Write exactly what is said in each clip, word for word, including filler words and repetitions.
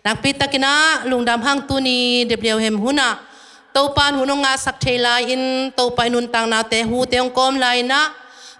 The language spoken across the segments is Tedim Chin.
Nakpi takin ah lungdam hang tuni Bethlehem hun ah Topa'n hun hong ngahsak thei lai-in, Topa i nuntaknate hute hong kawm lai-in ah,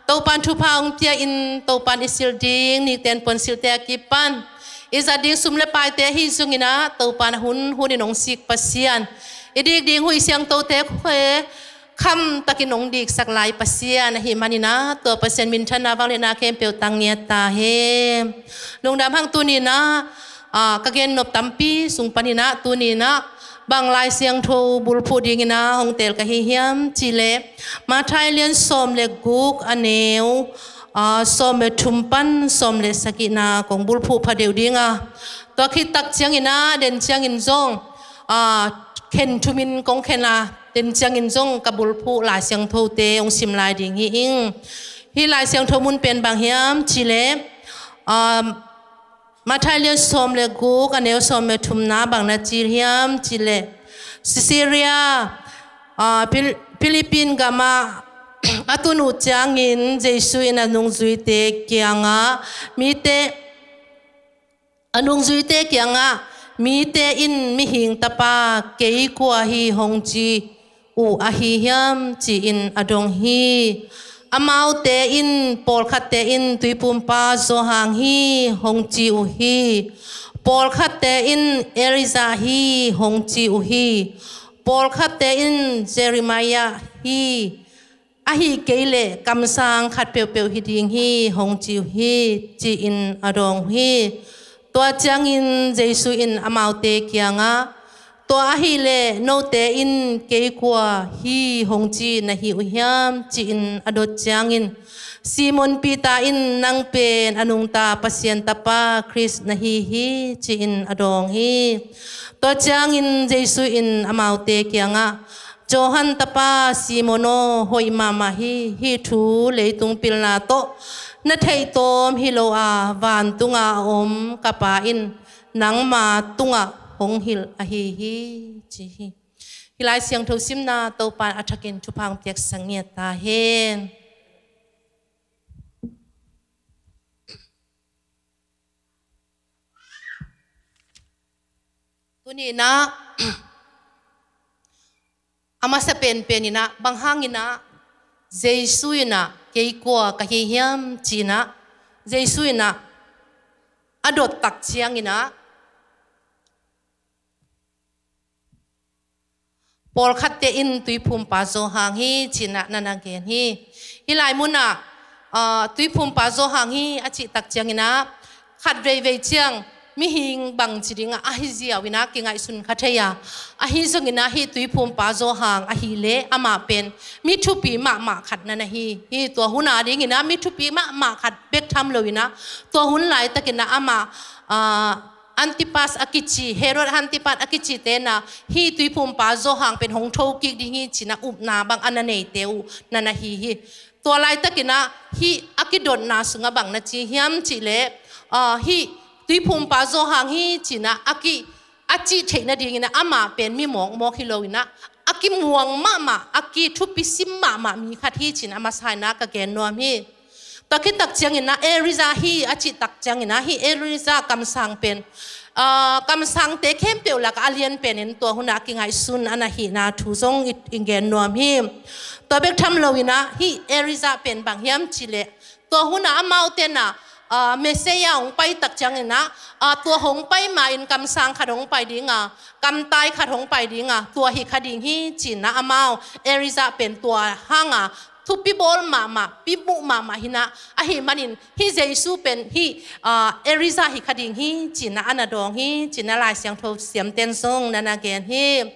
Topa'n thupha hong pia-in, Topa'n i silh ding nikten puansilhte a kipan i zat ding sum le paite ahi zongin ah, Topa'n hun hunin hong sik Pasian, i dik ding huih siangthote khuakham takin hong diksak lai Pasian ahih manin ah, tua Pasian minthanna vangliatna khempeuh tang ngiat ta hen. Lungdam hang tuni-in ah, ah, ka gennop tampi sung panin ah tuni-in ah bang Lai Siangtho bulphuh dingin ah hong teel ka hi hiam cih leh, Matthai lian sawm le guk, a neu, ah, sawm le thum pan sawm le sagihna kong bulphuh phadeuh ding a, tua khit tak ciangin ah den ciangin zong, ah, khen thumin kong khen a, den ciangin zong ka bulphuh Lai Siangthote hong sim lai ding hi ing. Hih Lai Siangtho mun pen bang hiam cih leh, ah, Matthai lian sawm le guk, a neu sawm le thumna bang na cih hiam cih leh, Caesarea, ah, Phil-, Philippine gamah a tun uh ciangin Jesu in a nungzuite kiangah mite, a nungzuite kiangah mite in Mihing Tapa kei kua hi hong ci uh ahi hiam ci-in a dong hi. Amaute in, pawlkhatte in Tuiphumpa Johan hi hong ci uh hi. Pawlkhatte in Elijah hi hong ci uh hi. Pawlkhatte in Jeremiah hi, ahih kei leh kamsang khat peuhpeuh hi ding hi hong ci uh hi, ci-in a dawng uh hi. Tua ciangin Jesu in amaute kiangah, tua ahih leh note in kei kua hi hong ci na hi uh hiam, ci-in a dot ciangin, Simon Peter in, nang pen a nungta Pasian Tapa Khrist na hi hi, ci-in a dawng hi. Tua ciangin Jesu in amaute kiangah, Johan tapa Simon aw, hoih mahmah hi. Hih thu leitung pilna tawh na theih tawm hi lo a, vantunga a om ka Pa in nangma tungah hong hilh ahi hi, ci hi. Hih Lai Siangtho simna Topa'n a thakin thupha hong piaksak ngiat ta hen. Tuni-in ah, a masa penpen in ah, bang hangin ah Jesu in ah kei kua ka hi hiam ci-in ah, Jesu in ah a dot tak ciangin ah, pawlkhatte in Tuiphumpa Johan hi ci-in ah na na gen hi. Hih lai munah, ah, Tuiphumpa Johan hi a cih tak ciangin ah, khat veivei ciang mihing bangci dingah ahi ziau in ah kingaihsun kha thei a, ahi zongin ah hih Tuiphumpa Johan ahih leh amah pen mi thupi mahmah khat na na hi hi. Tua hun a dingin ah mi thupi mahmah khat bek tham lo-in ah, tua hun laitakin ah amah, ah, Antipas a kici, Herod Antipas a kicite in ah hih Tuiphumpa Johan pen hong thokik ding hi ci-in ah upna bang a na neite uh na na hi hi. Tua laitakin ah hih a kidotna sungah bang na ci hiam cih leh, ah, hih Tuiphumpa Johan hi ci-in ah a ki, a cih theih nadingin ah amah pen mi mawkmawk hi lo-in ah, a kimuang mahmah, a kithupi sim mahmah mi khat hi ci-in a masa-in ah ka gen nuam hi. Tua khit tak ciangin ah Elijah hi a cih tak ciangin ah, hih Elijah kamsang pen, ah, kamsangte khempeuh lakah a lian penin tua hun ah kingaihsun a na hihna thu zong i, i gen nuam hi. Tua bek tham lo-in ah hih Elijah pen bang hiam cih leh, tua hun ah amaute in ah, ah, Messiah hong pai tak ciangin ah, ah, tua hong pai ma-in kamsang khat hong pai ding a, kamtai khat hong pai ding a, tua hi kha ding hi ci-in ah amau Elijah pen tua hang a thupi bawl mahmah, pimuh mahmah hi-in ah, ahih manin hih Jesu pen hih, ah, Elijah hi kha ding hi ci-in ah a na dawng hi ci-in ah Lai Siangtho siamten zong na na gen hi.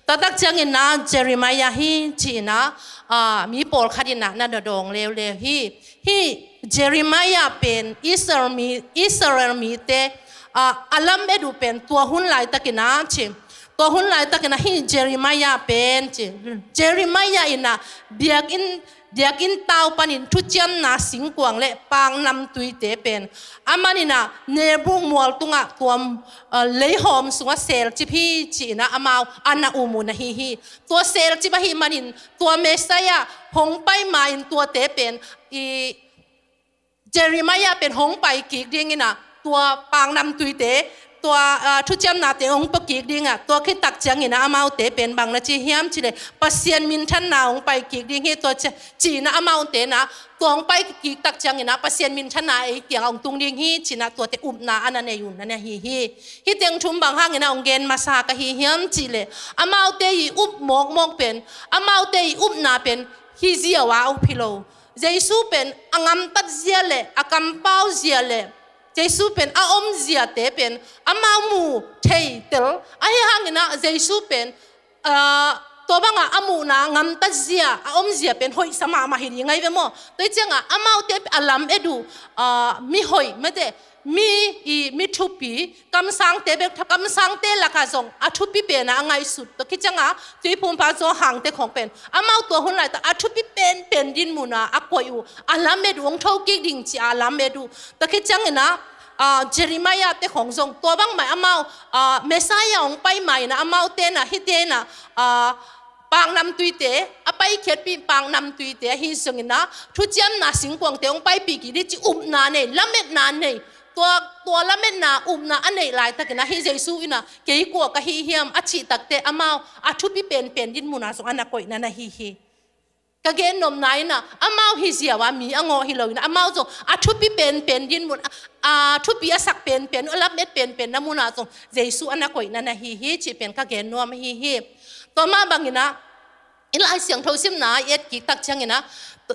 Tua tak ciangin ah Jeremiah hi ci-in ah, ah, mi pawlkhat in ah na na dawng leuleu hi. Hih Jeremiah pen Israel mi, Israel mite, ah, a lamet uh pen tua hun laitakin ah ci, tua hun laitakin ah hih Jeremiah pen ci, Jeremiah in ah biakinn, biakinn tau panin thuciamna singkuang le paknamtuite pen, aman in ah Nebo mual tungah tua, ah, leihawm sungah selcip hi ci-in ah amau a na um uh na hi hi. Tua selcip ahih manin tua Messiah hong pai ma-in tuate pen i Jeremiah pen hong pai kik dingin ah tua paknamtuite tua, ah, thuciamnate hong pia kik dingah, tua khit tak ciangin ah amaute pen bang na ci hiam cih leh, Pasian minthanna hong pai kik ding hi tua ci-, ci-in ah amaute in ah, tua hong pai kik tak ciangin ah Pasian minthanna ei kiangah hong tung ding hi ci-in ah tuate upna a na nei uh na na hi hi. Hih teng thum bang hangin ah hong gen masa ka hi hiam cih leh, amaute i up mawkmawk pen, amaute i upna pen hih ziau a up hi lo. Jesu pen a gamtat zia leh a kampau zia leh Jesu pen a om ziate pen amau mu thei tel. Ahi hangin ah Jesu pen, ah, tua bangah a muhna gamtat zia, a om zia pen hoihsa mahmah hi ding ahi ve maw. Tua hi ciangah amaute a lam et uh, ah, mi hoih mate, mi i, mi thupi, kamsangte bek, kamsangte lakah zong a thupi pen ah a ngaihsut. Tua khit ciangah Tuiphumpa Johan te khawng pen amau tua hun laitak a thupi penpen dinmun ah a koih uh, a lam et uh, hong tho kik ding ci-a a lam et uh. Tua khit ciangin ah, ah, Jeremiah te khawng zong tua bangmah amau, ah, Messiah hong pai ma-in ah amaute in ah, hihte in ah, ah, paknamtuite, a paikhiatpih paknamtuite ahi zongin ah, thuciamna singkuangte hong paipih kik ding ci upna nei, lametna nei. Tua, tua lametna upna a neih laitakin ah hih Jesu in ah, "Kei kua ka hi hiam?" a cih takteh amau a thupi penpen dinmun ah zong a na koihna na hi hi. Ka gen nopna in ah, amau hih ziau a mi a ngawh hi lo-in ah, amau zong a thupi penpen dinmun, a, a thupi a sak penpen, a lamet penpenna mun ah zong Jesu a na koihna na hi hi cih pen ka gen nuam ahi hi. Tua mah bangin ah, i Lai Siangtho simna i et kik tak ciangin ah,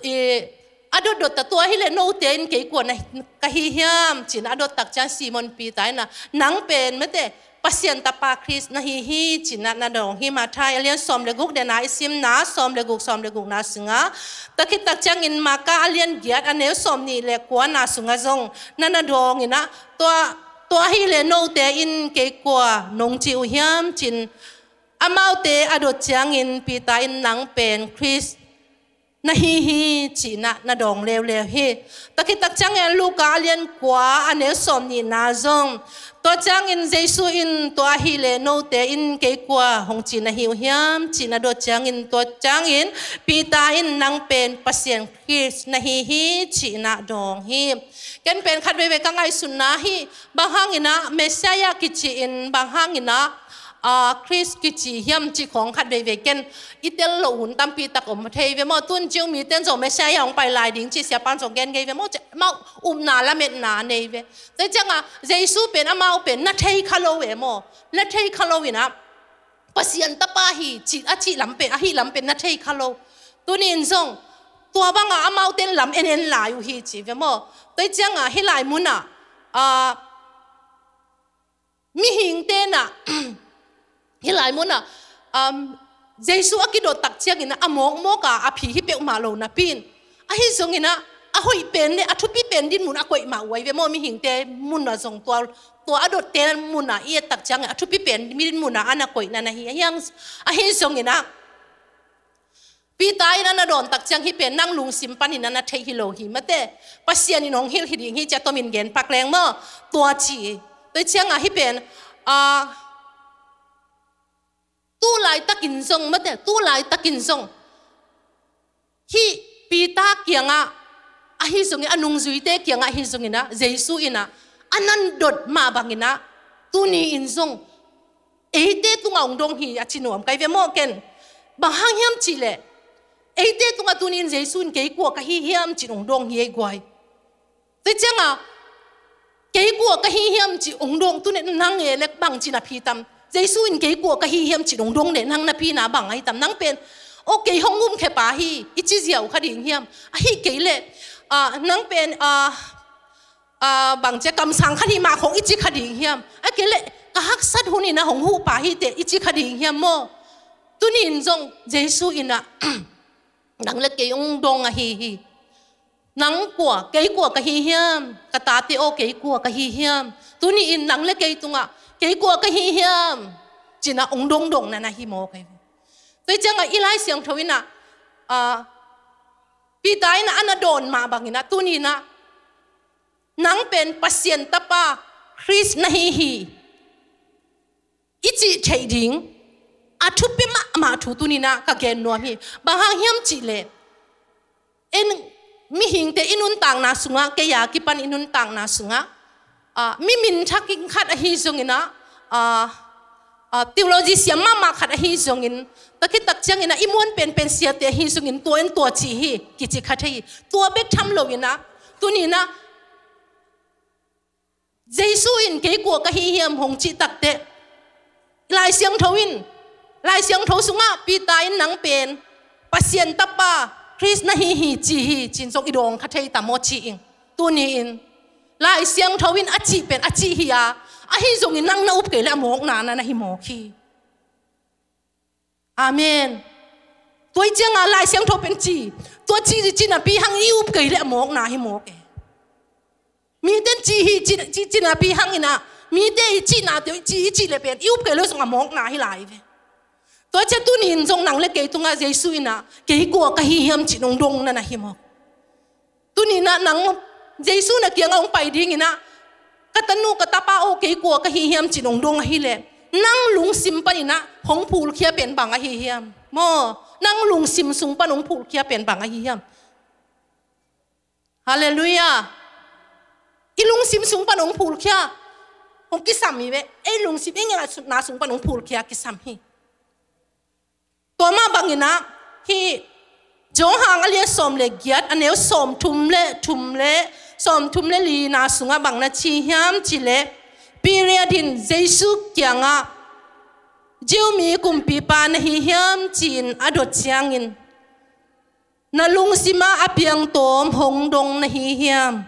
i, a dotdot ta tua hi leh note in kei kua na, ka hi hiam ci-in ah a dot tak ciang Simon Peter in ah, "Nang pen mate, Pasian Tapa Khrist na hi hi," ci-in ah na dawng hi. Matthai a lian sawm le guk, dena i simna sawm le guk, sawm le gukna sungah, tua khit tak ciangin Marka a lian giat a neu sawm nih le kuana sungah zong na na dawng in ah, tua, tua hi leh note in kei kua nong ci uh hiam ci-in, amaute a dot ciangin Peter in, "Nang pen Khrist na hi hi," ci-in ah na dawng leuleu hi. Tua khit tak ciangin Luka a lian kua a neu sawm nihna zong, tua ciangin Jesu in, "Tua hi leh note in kei kua hong ci na hi uh hiam?" ci-in a dot ciangin, tua ciangin Peter in, "Nang pen Pasian Khrist na hi hi," ci-in ah dawng hi. Ken pen khat veivei ka ngaihsutna hi, bang hangin ah Messiah kici-in, bang hangin ah, ah, Khrist kici hiam cih khawng khat veivei ken i tel loh hun tampi tak om thei ve maw. Tun ciu mite in zong Messiah hong pai lai ding ci, siapa in zong gen ngei ve maw, ci, amau upna lametna nei ve. Tua ciangah Jesu pen amau pen na thei kha lo ve maw. Na thei kha lo-in ah Pasian Tapa hi cih, a cih lam pen, a hih lam pen na thei kha lo. Tuni in zong tua bangah amaute in lam en en lai uh hi ci ve maw. Tua ciangah hih lai munah, ah, mihingte in ah, hih lai munah, um, Jesu a kidot tak ciangin ah a mawkmawk a, a phi hi peuhmah lo napi in, ahi zongin ah a hoih pen le a thupi pen dinmun a koih mah uh ahi ve maw. Mihingte munah zong tua, tua a dotte munah i et tak ciangin a thupi pen dinmun ah a na koihna na hi. Ahi hang, ahi zongin ah Peter in a na dawn tak ciang, "Hih pen nang lungsim panin a na theih hi lo hi mate, Pasian in hong hilh hi ding hi," ci-a tomin gen pak leng maw, tua ci. Tua ciangah hih pen, ah, tu laitakin zong mate, tu laitakin zong hih Peter kiangah, ahi zongin a nungzuite kiangah ahi zongin ah, Jesu in ah a na dot mah bangin ah tuni in zong eite tungah hong dong hi a ci nuam ka hi ve maw ken. Bang hang hiam cih leh, eite tungah tuni in Jesu in, "Kei kua ka hi hiam?" ci-in hong dong hi ei guai. Tua ciangah, "Kei kua ka hi hiam?" ci hong dong, tuni in nang e leh bang ci na phi tam? Jesu in, "Kei kua ka hi hiam?" ci hong dong leh nang na phina bang ahi tam? Nang pen, "Aw, kei hong umkhia pa hi," i ci ziau kha ding hiam? Ahih kei leh, ah, nang pen, ah, ah, bang ci a, kamsang khat hi mah khawng i ci kha ding hiam? Ahih kei leh ka haksat hun in a hong huh pa hi teh i ci kha ding hiam maw? Tuni in zong Jesu in ah, "Nang le kei hong dong ahi hi. Nang kua, kei kua ka hi hiam? Ka tate aw, kei kua ka hi hiam?" Tuni in nang le kei tungah, "Kei kua ka hi hiam?" ci-in ah hong dongdong na na hi maw ka hi ve. Tua ciangah i Lai Siangtho in ah, ah, Peter in ah a na dawn mah bangin ah tuni in ah, "Nang pen Pasian Tapa Khrist na hi hi," i cih theih ding a thupi mahmah thu tuni in ah ka gen nuam hi. Bang hang hiam cih leh, en, mihingte i nuntakna sungah, kei a kipan i nuntakna sungah, Ah, mi min thak in khat ahi zongin ah, ah, ah, theology siam mahmah khat ahi zongin, takhi tak ciangin ah i muan penpen siate ahi zongin tua in tua ci hi, kici kha thei hi. Tua bek tham loin ah, tuni in ah, Jesu in kei kua ka hi hiam hong cih takteh, Lai Siangtho in, Lai Siangtho sungah Peter in nang pen Pasian tapa Khrist na hi hi ci hi, ci-in zong i dawng kha thei ta maw ci-in. Tuni in Lai Siangtho in a cih pen a cih hi a, ahi zongin nang na up kei leh a mawkna na na hi mawk hi. Amen. Tua hi ciangin Lai Siangtho pen ci, tua ci, ci napi hang i up kei leh a mawkna hi mawk e. Mite in ci hi, ci, ci, ci napi hangin ah, mite i cihna te, ci, i cih leh pen i up kei leh zong a mawkna hi lai ve. Tua ciang tuni in zong nang leh kei tungah Jesu in ah, kei kua ka hi hiam ci-in hong dong na na hi mawk. Tuni in ah nang Jesu na kiangah hong pai dingin ah, ka tanu ka tapa aw, kei kua ka hi hiam ci-in hong dong ahih leh, nang lungsim panin ah hong phulkhia pen bang ahi hiam? Maw, nang lungsim sung pan hong phulkhia pen bang ahi hiam? Halleluiah. I lungsim sung pan hong phulkhia, hong kisam hi ve. Ei lungsim, i ngaihsutna sung pan hong phulkhia kisam hi. Tua mah bangin ah, hih Johan a lian sawm leh giat, a neu sawmthum leh thum leh sawmthum leh lina sungah bang na ci hiam cih leh, Pilate in Jesu kiangah, Jew mi kumpipa na hi hiam ci-in a dot ciangin, na lungsim ah a piang tawm hong dong na hi hiam?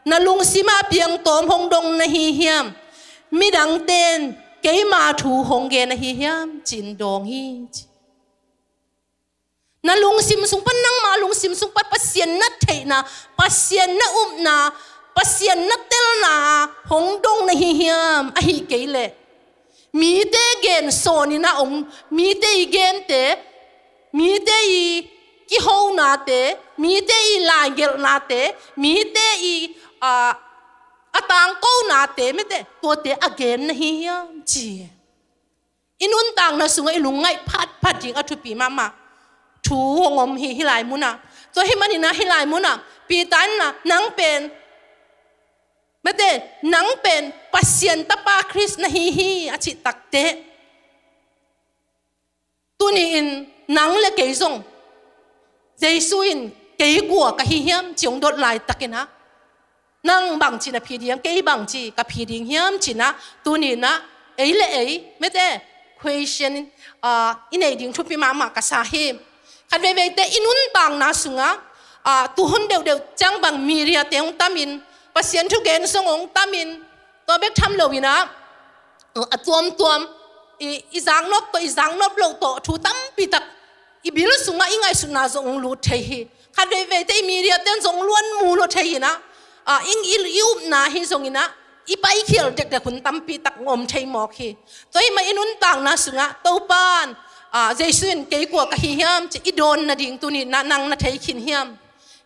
Na lungsim ah a piang tawm hong dong na hi hiam? Midangte in keima thu hong gen na hi hiam ci-in dawng hi, ci. Na lungsim sung pan, nangma lungsim sung pan Pasian na theihna, Pasian na upna, Pasian na telna hong dong na hi hiam? Ahih kei leh mite gen sawnin ah hong, mite i gente, mite i kihonate, mite i laigelhnate, mite i, ah, a tangkonate, mite, tuate a gen na hi hiam ci. I nuntakna sungah i lungngaih phatphat ding a thupi mahmah thu hong om hi, hih lai munah. Tua hih manin ah hih lai munah Peter in ah, nang pen, mite, nang pen Pasian tapa Khrist na hi hi a cih takteh, tuni in nang leh kei zong Jesu in kei kua ka hi hiam ci hong dot laitakin ah, nang bangci na phi ding hiam, kei bangci ka phi ding hiam ci-in ah, tuni in ah ei leh ei, mite, question, ah, i nei ding thupi mahmah ka sa hi. Khat veivei teh i nuntakna sungah, ah, tuhun deuhdeuh ciang bang mediate hong tamin, Pasian thugen zong hong tamin, tua bek tham loin ah, a tuamtuam, i, i zaknop tawh, i zaknop loh tawh, thu tampi tak i bil sungah i ngaihsutna zong hong lut thei hi. Khat veivei teh i mediate in zong luan mu lua thei in ah, ah, i, i, i upna hi zongin ah, i paikhial dekdek hun tampi tak hong om thei mawk hi. Tua hih mah i nuntakna sungah Topa in, ah, Jesu in kei kua ka hi hiam ci i dawn nading tuni in ah nang na thei khin hiam?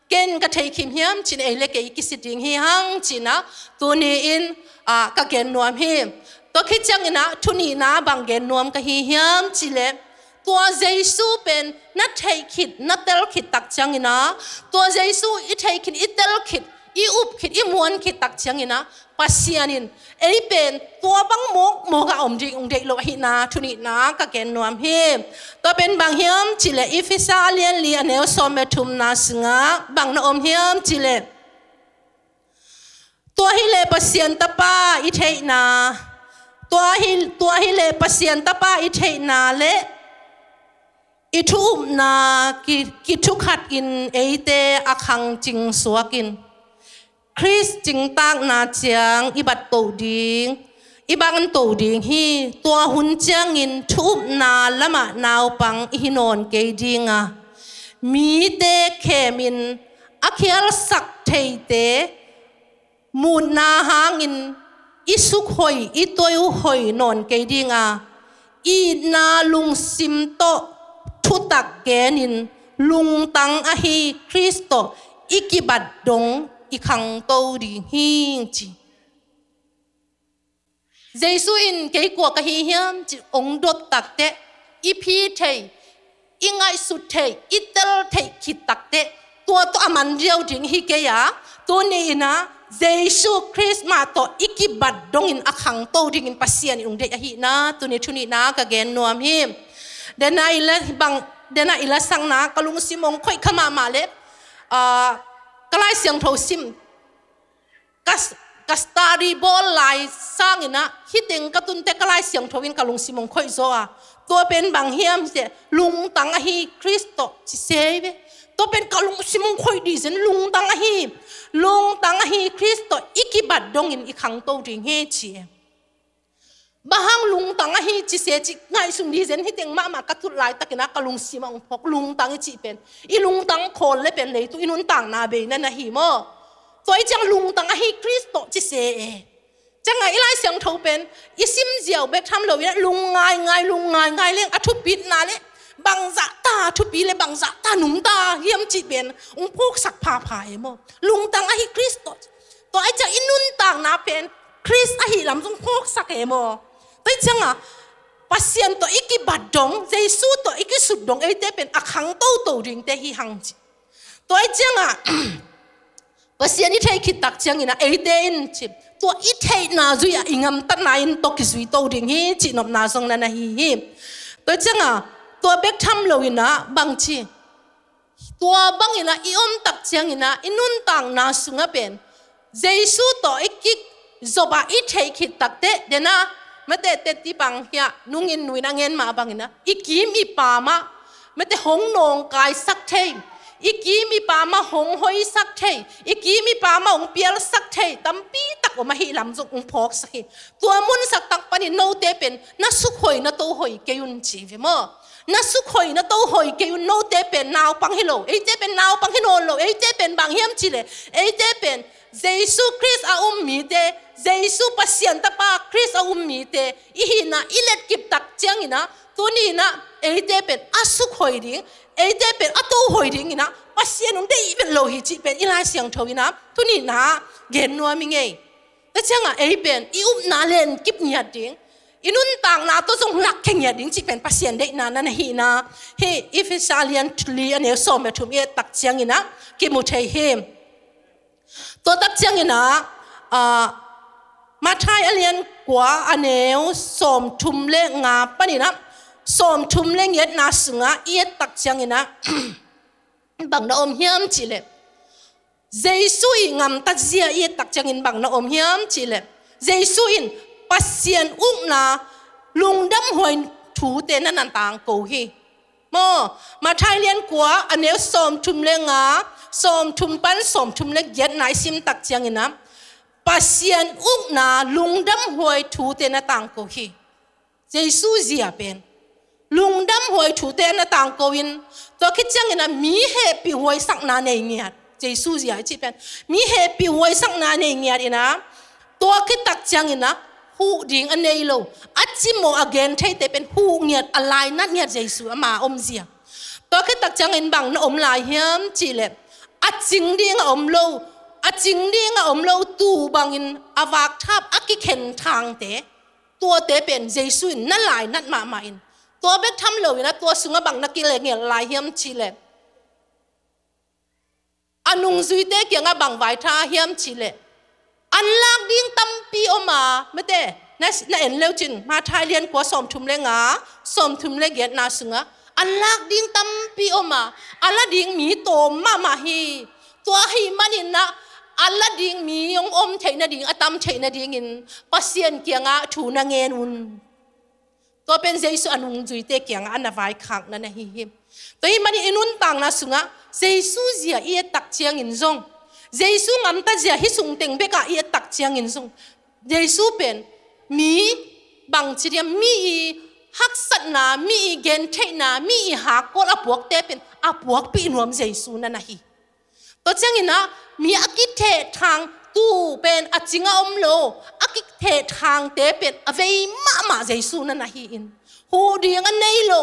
Ken ka thei khin hiam ci-in ei leh kei kisit ding hi hang ci-in ah, tuni in, ah, ka gen nuam hi. Tua khit ciangin ah thu nihna bang gen nuam ka hi hiam cih leh, tua Jesu pen na theih khit, na tel khit tak ciangin ah, tua Jesu i theih khit, i tel khit, i up khit, i muan khit tak ciangin ah, Pasian in ei pen tua bang mawkmawk a om ding hong deih lo ahihna thu nihna ka gen nuam hi. Tua pen bang hiam cih leh Efesa a lian li a neu sawm leh thumna sungah bang na om hiam cih leh, tua hi leh Pasian tapa i theihna, tua hi, tua hi leh Pasian tapa i theihna leh i thu upna ki, kithukhat in eite a khangcing suak in, Khrist cingtakna ciang i bat toh ding, i bat toh ding hi. Tua hun ciangin thu upna lamah naupang i hi nawn kei ding a, mite khemin a khialsak theite muhna hangin i sukhoih, i toihoih nawn kei ding a, itna lungsim tawh thutak genin lungtang ahi Khrist tawh i kibat dong i khangto ding hi, ci. Jesu in kei kua ka hi hiam ci hong dot takteh, i phi thei, i ngaihsut thei, i tel thei khit takteh, tua tawh a man riau ding hi kei a, tuni in ah Jesu Khrist mah tawh i kibat dongin a khangto dingin Pasian in ong deih ahihna tuni thunihna ka gen nuam hi. Dena i la bang, dena i la sangna ka lungsim ong khoih kha mahmah le, ah, ka Lai Siangtho sim, ka, ka study bawl lai sangin ah, hih teng ka tunte ka Lai Siangtho in ka lungsim ong khoih zaw a. Tua pen bang hiam cih leh, lungtang ahi Khrist tawh ci se ve. Tua pen ka lungsim ong khoih dih zen, lungtang ahi, lungtang ahi Khrist tawh i kibat dongin i khangto ding hi ci e. Bang hang lungtang ahi ci se cih ngaihsun dih zen, hih teng mahmah ka tut laitakin ah ka lungsim ah ong phawk, lungtang i cih pen. I lungtang khawl le pen leitung i nuntakna bei na na hi maw. Tua i ciang lungtang ahi Khrist tawh ci se e. Ciangah i Lai Siangtho pen i sim ziau bek tham loin ah lung ngaingai, lung ngaingai leng a thupitna le bangzah ta thupi le bangzah ta nungta hiam cih pen ong phawksak phapha e maw. Lungtang ahi Khrist tawh. Tua i ciang i nuntakna pen Khrist ahi lam zong phawksak e maw. Tua i ciangah Pasian tawh i kibat dong, Jesu tawh i kisut dong eite pen a khangtoto dingte hi hang ci. Tua i ciangah Pasian i theih khit tak ciangin ah eite in ci, tua i theihna zui-ah i ngamtatna in tawh kizui to ding hi cih nopna zong na na hi hi. Tua ciangah tua bek tham loin ah bang ci, tua bangin ah i om tak ciangin ah i nuntakna sungah pen Jesu tawh i kizop ah i theih khit tak teh, dena, mate, teti pang hiah nungin nuin a ngen mah bangin ah i kim i pam ah, mate, hong nawngkaisak thei, i kim i pam ah hong hoihsak thei, i kim i pam ah hong pialsak thei tampi tak om ahih lam zong ong phawksak hi. Tua munsak tak panin note pen na sukhoih na tohoih kei un ci ve maw. Na sukhoih na tohoih kei un, note pen naupang hi lo, eite pen naupang hi nawn lo, eite pen bang hiam cih leh, eite pen Jesu Khrist a um mite, Jesu Pasian tapa Khrist a um mite i hihna i letkip tak ciangin ah, tuni in ah eite pen a sukhoih ding, eite pen a tohoih dingin ah Pasian ong deih vet lo hi cih pen i Lai Siangtho in ah tuni in ah gen nuam i ngei. Tua ciangah ei pen i upna lenkip ngiat ding, i nuntakna tawh zong lakkhia ngiat ding cih pen Pasian deihna na na hihna hih Efesa a lian li a neu sawm le thum i et tak ciangin ah kimu thei hi. Tua tak ciangin ah, ah, Matthai a lian kua a neu sawm thum le nga panin ah sawm thum le ngiatna sungah i et tak ciangin ah bang na om hiam cih leh, Jesu i ngamtat zia i et tak ciangin bang na om hiam cih leh, Jesu in Pasian ukna lungdamhuai thute na na tangko hi. Maw, Matthai lian kua a neu sawm thum le nga, sawm thum pan sawm thum le giatna i sim tak ciangin ah Pasian ukna lungdamhuai thute na tangko hi. Jesu zia pen lungdamhuai thute na tangko in, tua khit ciangin ah mi hehpihhuaisakna nei ngiat. Jesu zia i cih pen mi hehpihhuaisakna nei ngiat in ah, tua khit tak ciangin ah huh ding a nei lo, a cimawh a gen theite pen huh ngiat, a lainat ngiat Jesu ama om zia. Tua khit tak ciangin bang na om lai hiam cih leh, a cing ding a om lo, a cing ding a om lo tuu bangin a vakthap a kikhen thangte, tuate pen Jesu in na lainat mahmah in, tua bek tham loin ah tua sungah bang na kilengelh lai hiam cih leh, a nungzuite kiangah bang vai tha hiam cih leh, an lak ding tampi om a, mate, na, na en leu cin, Matthai lian kua sawm thum le nga, sawm thum le giatna sungah, an lak ding tampi om a, a la ding mi tawm mahmah hi. Tua ahih manin ah a la ding mi hong om theih nading, a tam theih nadingin Pasian kiangah thu na ngen un. Tua pen Jesu a nungzuite kiangah a na vaikhakna na hi hi. Tua ahih manin i nuntakna sungah Jesu zia i et tak ciangin zong, Jesu ngamtat zia hih sung teng bekah i et tak ciangin zong, Jesu pen mi bangci diam, mi i haksatna, mi i gentheihna, mi i hakkawl a puakte pen a puakpih nuam Jesu na na hi. Tua ciangin ah mi a kithehthang tuu pen a cing a om lo, a kithehthangte pen a vei mahmah Jesu na na hi in, huh ding a nei lo,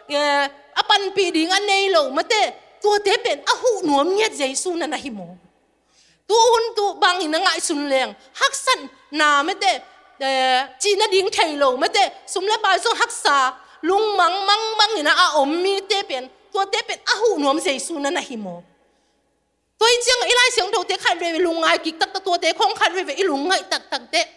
eh, a panpih ding a nei lo, mate, tuate pen a huh nuam ngiat Jesu na na hi maw. Tu hun tu bangin a ngaihsun leng, haksatna, mate, eh, cih nading thei lo, mate, sum le pai zong haksa, lungmang mang bangin a om mite pen, tuate pen a huh nuam Jesu na na hi maw. Tua hi ciang i Lai Siangthote khat veivei lungngai kik taktak tuate khawng khat veivei i lungngaih taktak teh,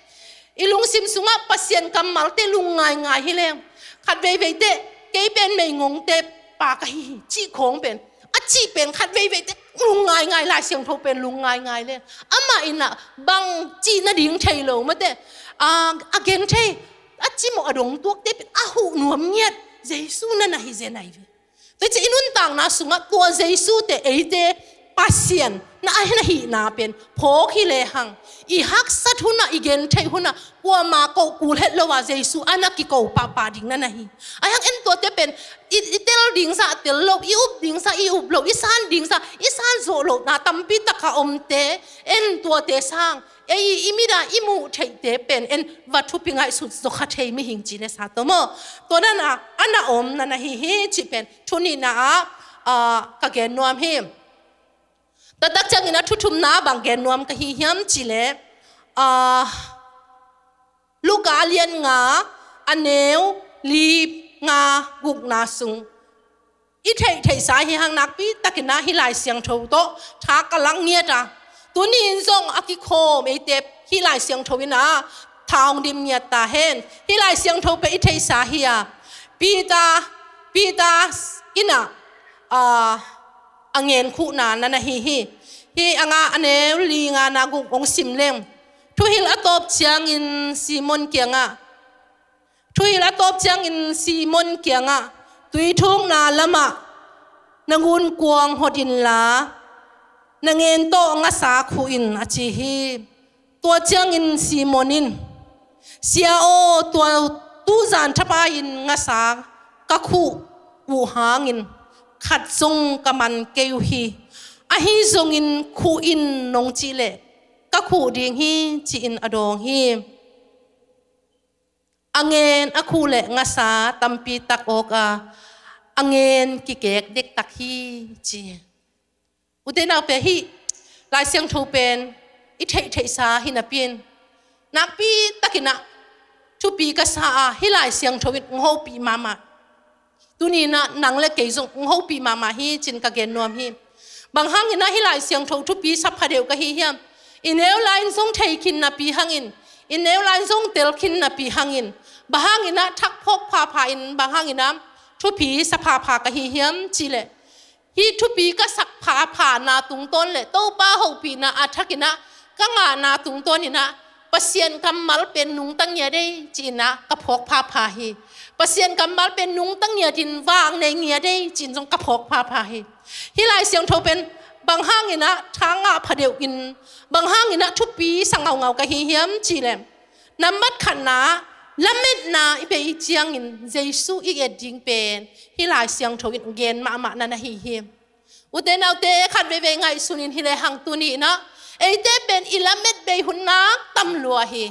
i lungsim sungah Pasian kammalte lungngaingai hi leng, khat veivei teh kei pen meigongte pa ka hi hi cih khawng pen, a cih pen khat veivei teh lungngaingai, Lai Siangtho pen lungngaingai leng, amah in ah bang cih nading thei lo mate, a, a gen thei, a cimawh a dong tuakte pen a huh nuam ngiat Jesu na na hi zen ahi ve. Tua ci i nuntakna sungah tua Jesu te eite Pasian na a na hihna pen phawk hi lehang, i haksat hunah, i gentheih hunah kuama ko kul het lo a Jesu a na kiko pahpah ding na na hi. Ahi hang en tuate pen i, i tel ding zah tel lo, i up ding zah i up lo, i san ding zah i san zawh lohna tampi taka omte, en tuate sang ei i mit a i muh theihte pen en va thupi ngaihsut zaw kha thei mihing ci le sa tawh maw? Tua na na a na om na na hi hi cih pen thu nihna ah, ah, ka gen nuam hi. Taktak ciangin a thu thumna bang gen nuam ka hi hiam cih leh, ah, Luka lian nga a neu li nga gukna sung i theihtheihsa hi hang, nakpi takin ah hih Lai Siangtho tawh tha ka lak ngiat a, tuni in zong a kikhawm eite hih Lai Siangtho in ah tha hong dim ngiat ta hen. Hih Lai Siangtho pen i theihsa hi a, Peter, Peter in ah, ah, a ngen khuhna na na hi hi. Hih a nga a neu li nga na guk hong sim leng, thuhilh a tawp ciangin Simon kiangah, thuhilh a tawp ciangin Simon kiangah, tui thukna lamah na gunkuang hot inla, na ngen tawh ngasa khuh in, a ci hi. Tua ciangin Simon in, Sia aw, tua tuzan thapai-in ngasa ka khuh uh hangin khat zong ka man kei uh hi. Ahi zongin khuh in nong cih leh ka khuh ding hi, ci-in a dawng hi. A ngen a khuh leh ngasa tampi tak awk a, a ngen kikek dektak hi, ci. Ute naute, hih Lai Siangtho pen i theihtheihsa hi napi-in, nakpi takin ah thupi ka sa a, hih Lai Siangtho in hong hopih mahmah. Tuni in ah nang le kei zong hong hopih mahmah hi, ci-in ka gen nuam hi. Bang hangin ah hih Lai Siangtho thupi sa phadeuh ka hi hiam? I neu lai-in zong thei khin napi hangin, i neu lai-in zong tel khin napi hangin, bang hangin ah thak phawk phapha in, bang hangin ah thupi sa phapha ka hi hiam cih leh, hih thupi ka sak phaphana tungtawn le Topa hopihna a thakin ah ka ngahna tungtawnin ah Pasian kammal pen nungta ngiat ei, ci-in ah ka phawk phapha hi. Pasian kammal pen nungta ngiatin vak nei ngiat ei, ci-in zong ka phawk phapha hi. Hih Lai Siangtho pen bang hangin ah tha ngah phadeuh in, bang hangin ah thupi sa ngaungau ka hi hiam cih leh, nambat khatna, lametna i bei ciangin Jesu i et ding pen hih Lai Siangtho in gen mahmah na na hi hi. Ute naute, khat veivei ngaihsun in hi lehang, tuni in ah eite pen i lamet bei hun nak tam lua hi.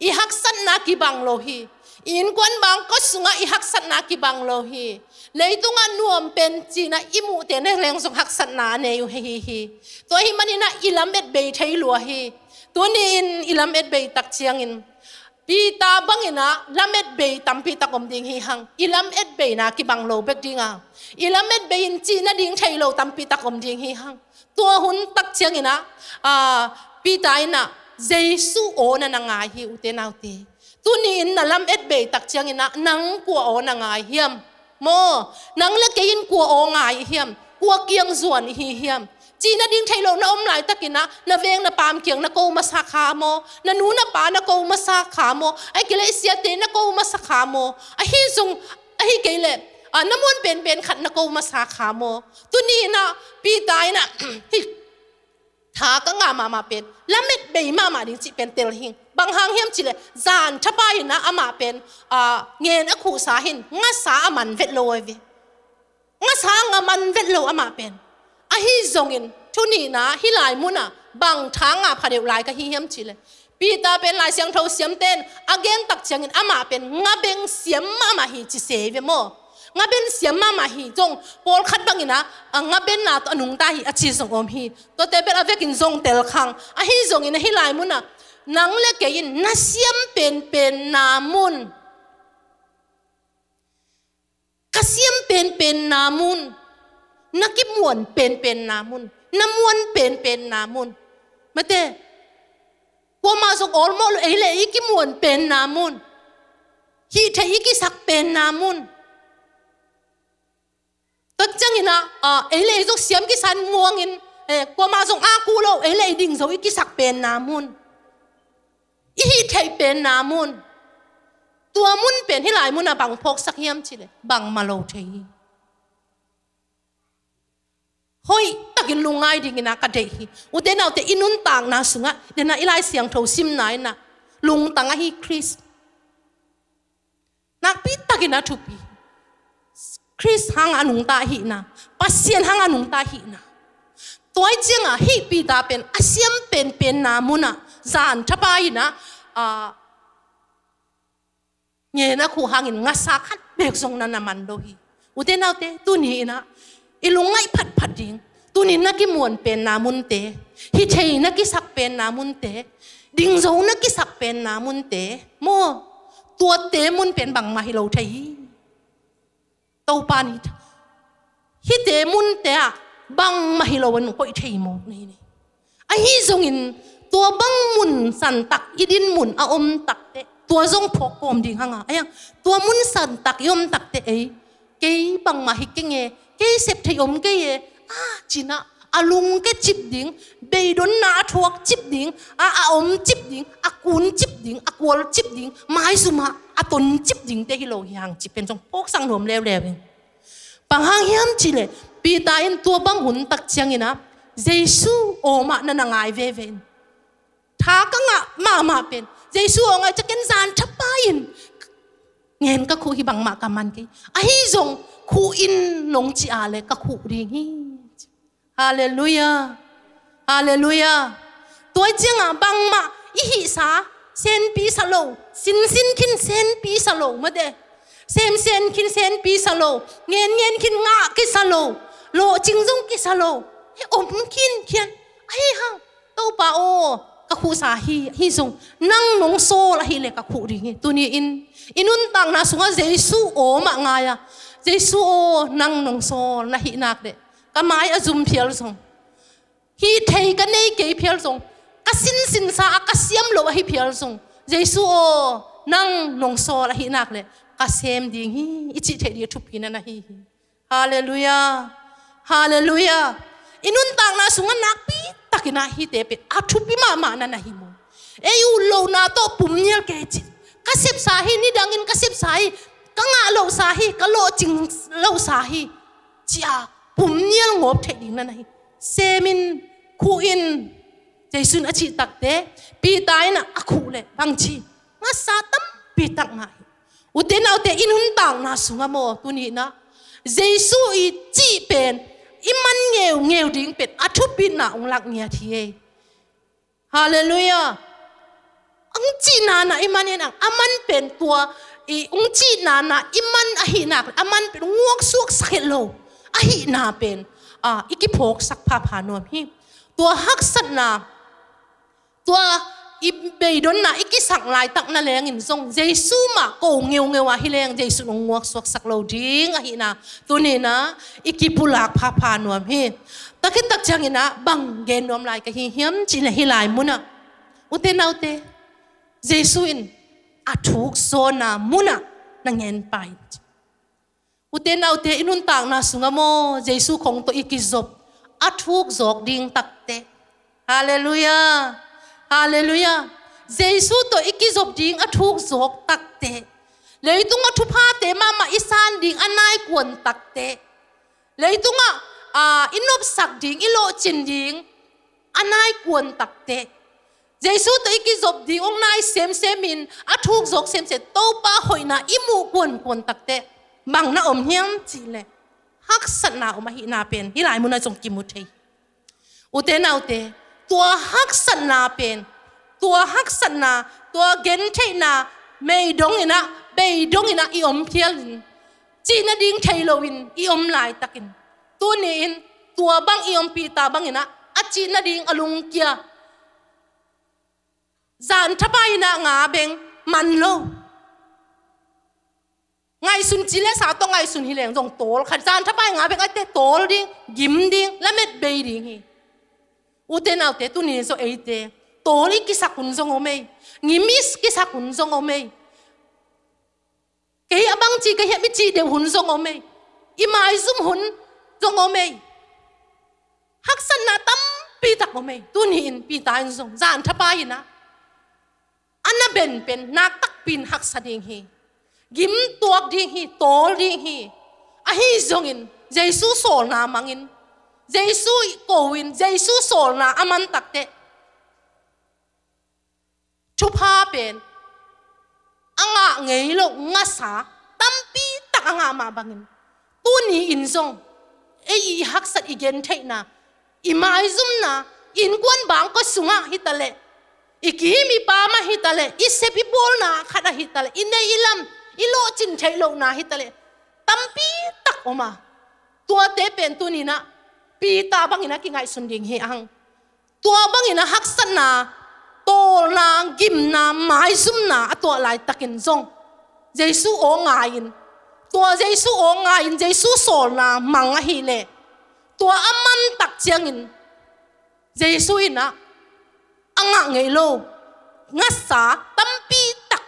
I haksatna kibang lo hi. I innkuan bangkua sungah i haksatna kibang lo hi. Leitungah nuam pen ci-in ah i muhte na leng zong haksatna a nei uh hi hi. Tua ahih manin ah i lamet bei thei lua hi. Tuni in i lamet bei tak ciangin Peter bangin ah lamet bei tampi tak om ding hi hang. I lamet beina kibang lo bek ding a, i lamet bei in cih nading thei lo tampi tak om ding hi hang. Tua hun tak ciangin ah, ah, Peter in ah Jesu aw na na ngai hi, ute naute. Tuni in na lamet bei tak ciangin ah nang kua aw na ngai hiam? Maw, nang le kei in kua aw ngai hiam? Kua kiang zuan i hi hiam? Cih nading thei lo na om laitakin ah na veng na paam kiang na ko masa kha maw? Na nu na pa na ko masa kha maw? Ahih kei leh i siate na ko masa kha maw? Ahi zong, ahih kei leh, ah, na muan penpen khat na ko masa kha maw? Tuni in ah Peter in ah hih tha ka ngah mahmah pen lamet bei mahmah ding cih pen tel hing. Bang hang hiam cih leh zan thapai-in ah amah pen, ah, ngen a khuhsa hi-in ngasa a man vet lo ahi ve. Ngasa a man vet lo amah pen. Ahi zongin tuni in ah hih lai munah bang tha ngah phadeuh lai ka hi hiam cih leh, Peter pen Lai Siangtho siamte'n a gen tak ciangin amah pen ngabeng siam mahmah hi ci se ve maw? Ngabeng siam mahmah hi zong, pawlkhat bangin ah, a ngabenna tawh a nungta hi a ci zong om hi. Tuate pen a vekin zong tel khang. Ahi zongin ah hih lai munah nang le kei in na siam penpenna mun, ka siam penpenna mun, na kimuan penpenna mun, Na muan penpenna mun. Mate, kuamah zong awlmawh lo, ei le ei i kimuan penna mun. Hih theih i kisak penna mun. Tua ciangin ah, ah, ei le ei zong siam kisan muangin, eh, kuamah zong a ku lo, ei le ei ding zo i kisak penna mun. I hih theih penna mun. Tua mun pen hih lai munah bang phawksak hiam cih leh, bangmah lo thei hi. Hoih takin lungngai dingin ah ka deih hi. Ute naute, i nuntakna sungah, dena i Lai Siangtho simna in ah, lungtang ahi Khrist. Nakpi takin a thupi. Khrist hang a nungta ahihna, Pasian hang a nungta ahihna. Tua ciangah hih Peter pen a siam penpenna munah zan thapai in ah, ah, ngen a khuh hangin ngasa khat bek zong na na man lo hi. Ute naute, tuni in ah i lungngaih phatphat ding, tuni na kimuan penna munte, hih theih na kisak penna munte, ding zo na kisak penna munte maw, tuate mun pen bangmah hi lo thei hi. Topa in hih, hihte munte ah bangmah hi lo in hoih thei mawk na hi. Ahi zongin tua bang mun santak i din mun a om takteh, tua zong phawk kawm ding hang a, ahi hang tua mun santak i om takteh ei, kei bangmah hi keng e, kei sep thei om kei e, a ci-in ah a lungke cip ding, beidonna a thuak cip ding, a, a om cip ding, a kun cip ding, a kual cip ding, maizumah a ton cip dingte hi lo hi hang cih pen zong phawksak nuam leuleu in. Bang hang hiam cih leh, Peter in tua bang hun tak ciangin ah Jesu awmah na na ngai veve in. Tha ka ngah mahmah pen Jesu aw ngai ciangin zan thapai in ngen ka khuh hi, bangmah ka man kei. Ahi zong khuh in nong cih leh ka khuh ding hi. Halleluiah. Halleluiah. Tua ciangah bangmah i hihsa senpi sa lo, sinsin khin senpi sa lo, mate, semsen khin senpi sa lo, ngen ngen khin ngah kisa lo, lawhcing zong kisa lo, hi om khin khian. Ahi hang, Topa aw, ka khuhsa hi, ahi zong nang nong sawl ahih leh ka khuh ding hi. Tuni in i nuntakna sungah Jesu awmah ngai a, Jesu aw, nang nong sawl na hih nak leh ka mai a zum phial zong, hih thei ka nei kei phial zong, ka sinsinsa a ka siam lo ahi phial zong, Jesu aw, nang nong sawl ahih nak leh ka sem ding hi, i cih theih ding a thupi na na hi hi. Halleluiah. Halleluiah. I nuntakna sungah nakpi takin ah hihte pen a thupi mahmah na na hi maw. Ei ut lohna tawh pum nial kei cih, ka sepsa hi, nidangin ka sepsa hi, ka ngah lohsa hi, ka lawhcing lohsa hi, ci-a pum nial ngawp theih ding na na hi. Sem in, khuh in, Jesu in a cih takteh, Peter in ah a khuh leh bang ci, ngasa tampi tak ngah hi. Ute naute, i nuntakna sungah maw, tuni in ah Jesu i cih pen i man ngeungeu ding pen a thupitna hong lak ngiat hi ei. Halleluiah. Hong cihna na i man in ah, a man pen tua, i hong cihna na i man ahih nak leh a man pen nguaksuak sak het lo ahihna pen, ah, i kiphawksak phapha nuam hi. Tua haksatna, tua i beidonna i kisak laitak na lengin zong Jesu mah ko ngeungeu a hi leng Jesu in hong nguaksuaksak lo ding ahihna tuni in ah i kipulak phapha nuam hi. Tua khit tak ciangin ah bang gen nuam lai ka hi hiam cih leh, hih lai munah, ute naute, Jesu in a thuk zawkna munah na ngen pah in. Ute naute, i nuntakna sungah maw, Jesu khong tawh i kizop a thuk zawk ding takteh. Halleluiah. Halleluiah. Jesu tawh i kizop ding a thuk zawk takteh, leitungah thuphate mahmah i san ding a nai kuan takteh, leitungah, ah, i nopsak ding, i lawhcin ding a nai kuan takteh, Jesu tawh i kizop ding hong nai semsem in a thuk zawk semsem, Topa hoihna i muh kuankuan takteh, bang na om hiam cih leh, haksatna om ahihna pen hih lai munah zong kimu thei. Ute naute, tua haksatna pen, tua haksatna, tua gentheihna, meidong in ah, beidong in ah i om phial in, cih nading thei loin i om laitakin, tuni in tua bang i om Peter bangin ah, a cih nading a lungkia, zan thapai in ah nga beng man lo. Ngaihsun ci leh sa tawh ngaihsun hi leng zong tawl kha, zan thapai nga beng a teh tawl ding, gim ding, lamet bei ding hi. Ute naute, tuni zong eite tawl i kisak hun zong om ei. Ngimis kisak hun zong om ei. Kei a bangci ka hiam i cih deuh hun zong om ei. I maizum hun zong om ei. Haksatna tampi tak om ei. Tuni in Peter in zong zan thapa in ah, a na benpen nak takpi in haksa ding hi. Gim tuak ding hi, tawl ding hi. Ahi zongin Jesu sawlna mangin, Jesu ko-in, Jesu sawlna a man takteh thupha pen a ngah ngei loh ngasa tampi tak a ngah mah bangin, tuni in zong ei i haksat, i gentheihna, i maizumna, innkuan bangkua sungah hi taleh, i kim i pam ah hi taleh, i sep i pawlna khat ah hi taleh, i neih i lam i lawhcin theih lohna hi taleh, tampi tak om a, tuate pen tuni in ah Peter bangin a kingaihsun ding hi hang. Tua bangin a haksatna, tawlna, gimna, maizumna a tuah laitakin zong Jesu aw ngai-in, tua Jesu aw ngai-in Jesu sawlna mang ahih leh, tua a man tak ciangin Jesu in ah a ngah ngei lo ngasa tampi tak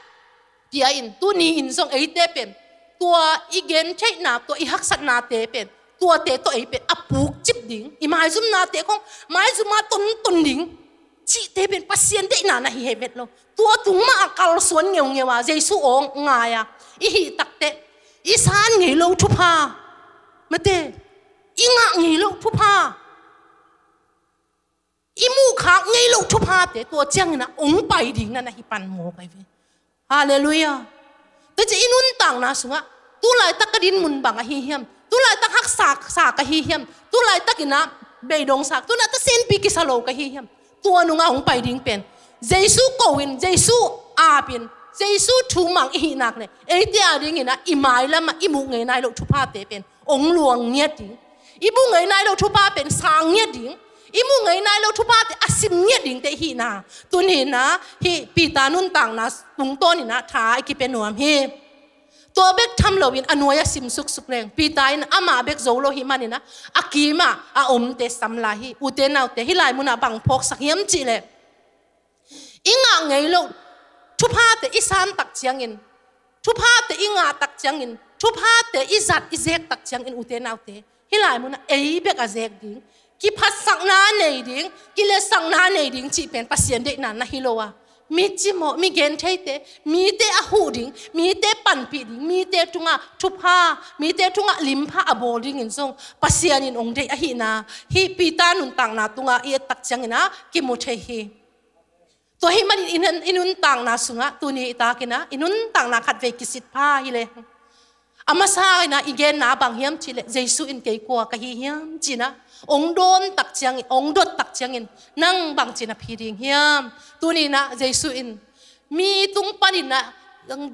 pia in, tuni in zong eite pen tua i gentheihna, tua i haksatnate pen, tuate tawh ei pen a pukcip ding, i maizumnate khong maizum ah tonton ding cihte pen Pasian deihna na hi hi vet lo. Tua tung mah a kalsuan ngeungeu a Jesu aw ngai a i hih takteh, i san ngei lo thupha, mate, i ngah ngei lo thupha, i muhkhak ngei lo thuphate tua ciangin ah hong pai ding na na hi pan mawk ahi ve. Halleluiah. Tua ci i nuntakna sungah, tu laitak ka din mun bang ahi hiam? Tu laitak haksa sa ka hi hiam? Tu laitakin ah beidong sa, tu laitak senpi kisa lo ka hi hiam? Tua nungah hong pai ding pen Jesu ko-in, Jesu apin, Jesu thu mang i hih nak leh, eite a dingin ah i mailam ah i muh ngei nai loh thuphate pen hong luang ngiat ding. I muh ngei nai loh thupha pen sang ngiat ding. I muh ngei nai loh thuphate a sim ngiat dingte i hihna, tuni in ah hih Peter nuntakna tungtawnin ah tha i kipia nuam hi. Tua bek tham loin a nuai-ah sim suksuk leng, Peter in amah bek zo lo hih manin ah a kimah a omte sam lai hi. Ute naute, hih lai munah bang phawksak hiam cih leh, i ngah ngei loh thuphate i san tak ciangin, thuphate i ngah tak ciangin, thuphate i zat i zek tak ciangin, ute naute, hih lai munah ei bek a zek ding, kiphatsakna nei ding, kiletsakna nei ding cih pen Pasian deihna na hi lo a, mi cimawh, mi gentheite, mite a huh ding, mite panpih ding, mite tungah thupha, mite tungah limpha a bawl dingin zong Pasian in hong deih ahihna hih Peter nuntakna tungah i et tak ciangin ah kimu thei hi. Tua hih manin i nun-, i nuntakna sungah, tuni i takin ah i nuntakna khatvei kisit pha hi leh, a masa in ah i genna bang hiam cih leh, Jesu in kei kua ka hi hiam ci-in ah hong dawn tak ciangin, hong dot tak ciangin, nang bangci na phi ding hiam? Tuni in ah Jesu in mi tung panin ah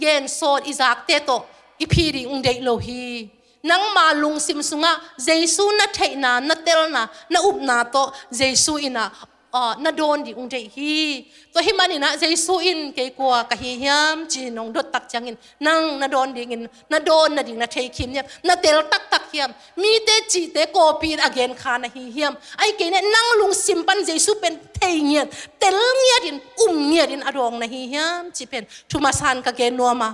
gen sawn i zakte tawh i phi ding hong deih lo hi. Nangma lungsim sungah Jesu na theihna, na telna, na upna tawh Jesu in ah, ah, na dawn ding hong deih hi. Tua hih manin ah Jesu in kei kua ka hi hiam ci-in hong dot tak ciangin, nang na dawn dingin, na dawn nading na thei khin hiam? Na tel taktak hiam? Mite cihte kawpi in a gen kha na hi hiam? Ahih kei leh nang lungsim pan Jesu pen thei ngiat, tel ngiatin, um ngiatin a dawng na hi hiam cih pen thu masa-in ka gen nuam a.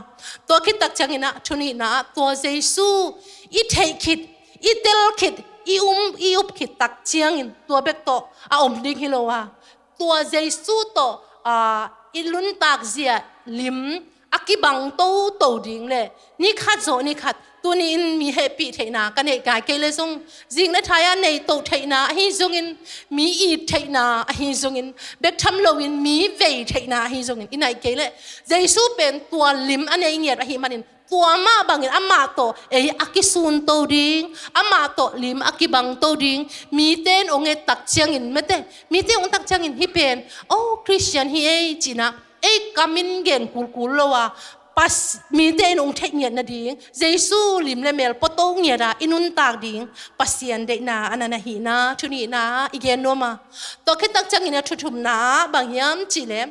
Tua khit tak ciangin ah thu nihna ah, tua Jesu i theih khit, i tel khit, i um, i up khit tak ciangin tua bek tawh a om ding hi lo a, tua Jesu tawh, ah, i nuntak zia lim a kibang toto ding leh, ni khat zawh ni khat, tuni in mi hehpih theihna ka neih ngai kei leh zong, zing le thai-a nei toh theihna ahi zongin, mi it theihna ahi zongin, bek tham loin mi vei theihna ahi zongin, i neih kei leh, Jesu pen tua lim a nei ngiat ahih manin, tua mah bangin amah tawh ei a kisun to ding, amah tawh lim a kibang to ding, mite in hong et tak ciangin, mate, mite hong et tak ciangin hih pen, oh, Christian hi ei ci-in ah ei kam in gen kulkul lo a, pas, mite in hong theih ngiat nading, Jesu lim le mel pua to ngiat a i nuntak ding Pasian deihna a na na hihna thu nihna i gen nuam a. Tua khit tak ciangin a thu thumna bang hiam cih leh,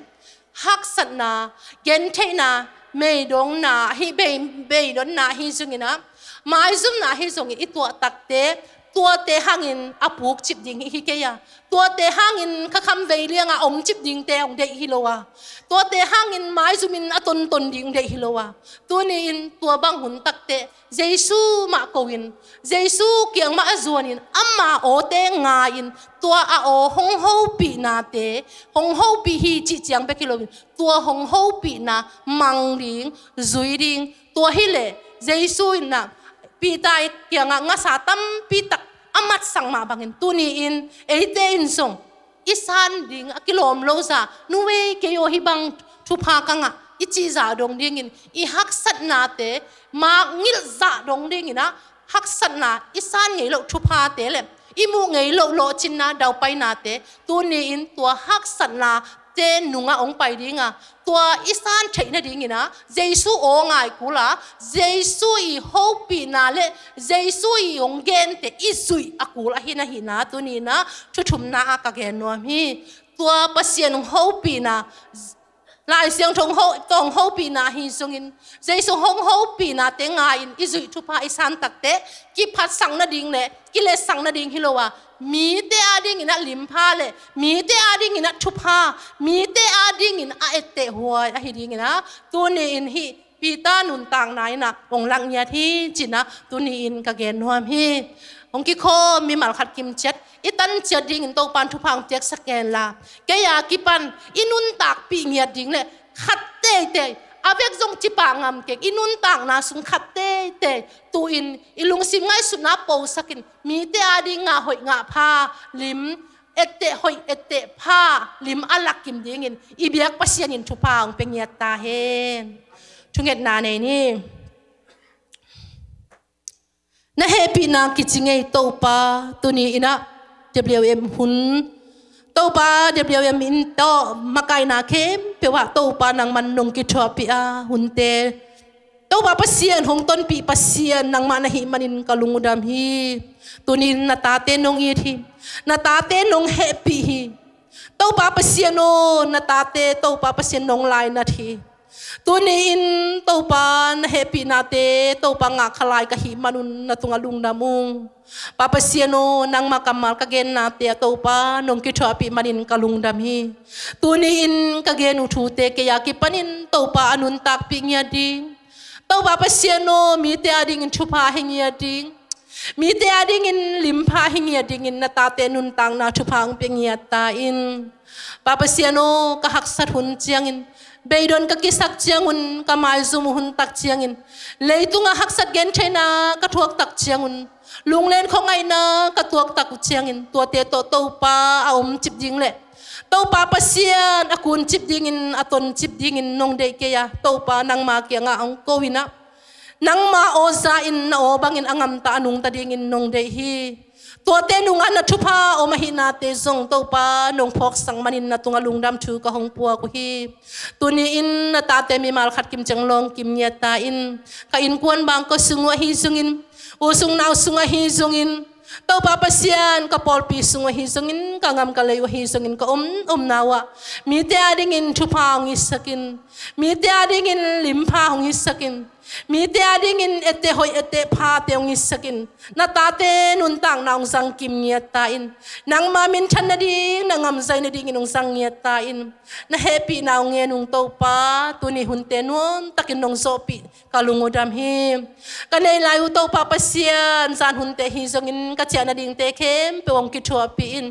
haksatna, gentheihna, meidonna, ahi bei, beidonna ahi zongin ah, maizumna ahi zongin i tuah takte, Tuate hangin a pukcip ding hi kei a, tuate hangin khakham vei liangah a omcip dingte hong deih hi lo a, tuate hangin maizumin a tonton ding deih hi lo a, tuni-in tua bang hun takteh Jesu mah ko-in, Jesu kiang mah a zuanin, ama awte ngai-in, tua a aw hong hopihnate, hong hopih hi cih ciang bek hi loin, tua hong hopihna mang ding, zui ding, tua hileh Jesu in ah Peter kiangah ngasa tampi tak a matsak mah bangin, tuni-in eite in zong i san ding a kilawm lo zah, nu ei, kei aw hih bang thupha ka ngah i cih zah dong dingin, i haksatnate mangngilh zah dong dingin ah, haksatna, i san ngei loh thuphate le i muh ngei loh lawhcinna daupainate, tuni-in tua haksatnate nungah hong pai ding a, tua i san theih nadingin ah Jesu aw ngai kul a, Jesu i hopihna le Jesu i hong gente i zuih a kul ahi na hihna tuni-in ah thu thumna ah ka gen nuam hi. Tua Pasian hong hopihna, Lai Siangtho hong ho-, tawh hong hopihna ahi zongin, Jesu hong hopihnate ngai-in i zuih thupha i san takteh kiphatsak nading le kiletsak nading hi lo a, mite adingin ah limpha le mite adingin ah thupha, mite adingin a ettehhuai ahi dingin ah, tuni-in hih Peter nuntakna in ah hong lak ngiat hi ci-in ah tuni-in ka gen nuam hi. Hong kikhawm mimal khat kimciat i tan ciat dingin Topa'n thupha hong piaksak hen la, kei a kipan i nuntakpih ngiat ding le khat teitei, a vek zong cipah ngam keng, i nuntakna sung khat teitei tu-in i lungsim ngaihsutna posakin, mite ading ngah hoih ngah pha lim, etteh hoih etteh pha lim a lak kim dingin i biak Pasian in thupha hong pia ngiat ta hen. Thungetna nei ni. Na hehpihna kici ngei Topa, tuni-in ah W M hun, Topa, W M in tawh makaihna khempeuh ah Topa nangman nong kithuahpih a, hunte Topa Pasian, hong tonpih Pasian nangmah na hih manin ka lungdam hi. Tuni-in na tate nong it hi. Na tate nong hehpih hi. Topa Pasian aw, na tate Topa Pasian nong lainat hi. Tuni-in Topa, na hehpihnate Topa ngah kha lai ka hih manun na tungah lungdam ung. Pa Pasian aw, nangma kammal ka gennate ah Topa nong kithuahpih manin ka lungdam hi. Tuni-in ka gen uh thute kei a kipanin Topa a nuntakpih ngiat ding, Topa Pasian aw, mite adingin thupha hi ngiat ding, mite adingin limpha hi ngiat dingin na tate nuntakna thupha hong pia ngiat ta in. Pa Pasian aw, ka haksat hun ciangin, beidon ka kisak ciangun, ka maizum hun tak ciangin, leitungah haksat gentheihna ka thuak tak ciangun, lunglen khuangaihna ka tuak tak uh ciangin, tuate tawh Topa a omcip ding le Topa Pasian a kuncip dingin, a toncip dingin nong deih kei a, Topa nangma kiangah hong ko-in ah, nangma aw za-in na aw bangin a ngamta a nungta dingin nong deih hi. Tuate nungah na thupha om ahihnate zong Topa nong phawksak manin na tungah lungdam thu ka hong puak uh hi. Tuni-in na tate mimal khat kimciang lawng kim ngiat ta in. Ka innkuan bangkua sung uh ahi zongin, u sung nau sung ahi zongin, Topa Pasian, ka pawlpi sung uh ahi zongin, ka gam ka lei uh ahi zongin, ka om omna uh ah mite adingin thupha hong itsak in, mite adingin limpha hong itsak in, mite adingin etteh hoih etteh phate hong itsak in, na tate nuntakna hong zang kim ngiat ta in. Nangma minthan nading, na ngamzai nadingin hong zang ngiat ta in. Na hehpihna hong ngen ung Topa, tuni hunte nuamtakin nong zawhpih ka lungdam hi. Ka neih lai uh Topa Pasian, zan hunte hi zongin ka ciah nadingte khempeuh hong kithuahpih in.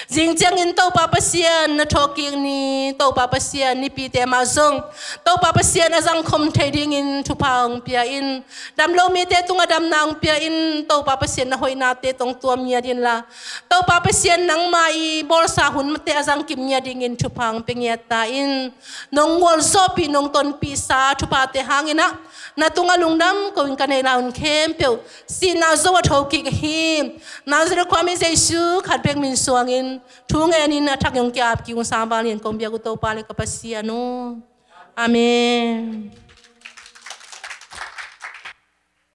Zing ciangin Topa Pasian na thawhkik ni, Topa Pasian nipite mah zong Topa Pasian a zangkhawm thei dingin thupha hong pia in. Damlo mite tungah damna hong pia in, Topa Pasian na hoihnate tawh hong tuam ngiat inla, Topa Pasian nangma i bawlsa hunte a zangkim ngiat dingin thupha hong pia ngiat ta in. Nong gualzawhpih, nong tonpihsa thuphate hangin ah na tungah lungdam ko-in ka neih lai hun khempeuh sihna zo a thokik ahi Nazareth khuami Jesu khat bek min suangin thu ngenin a thakin hong ki-apkik ung. Sangval in kong biak uh Topa le ka Pasian uh. Amen.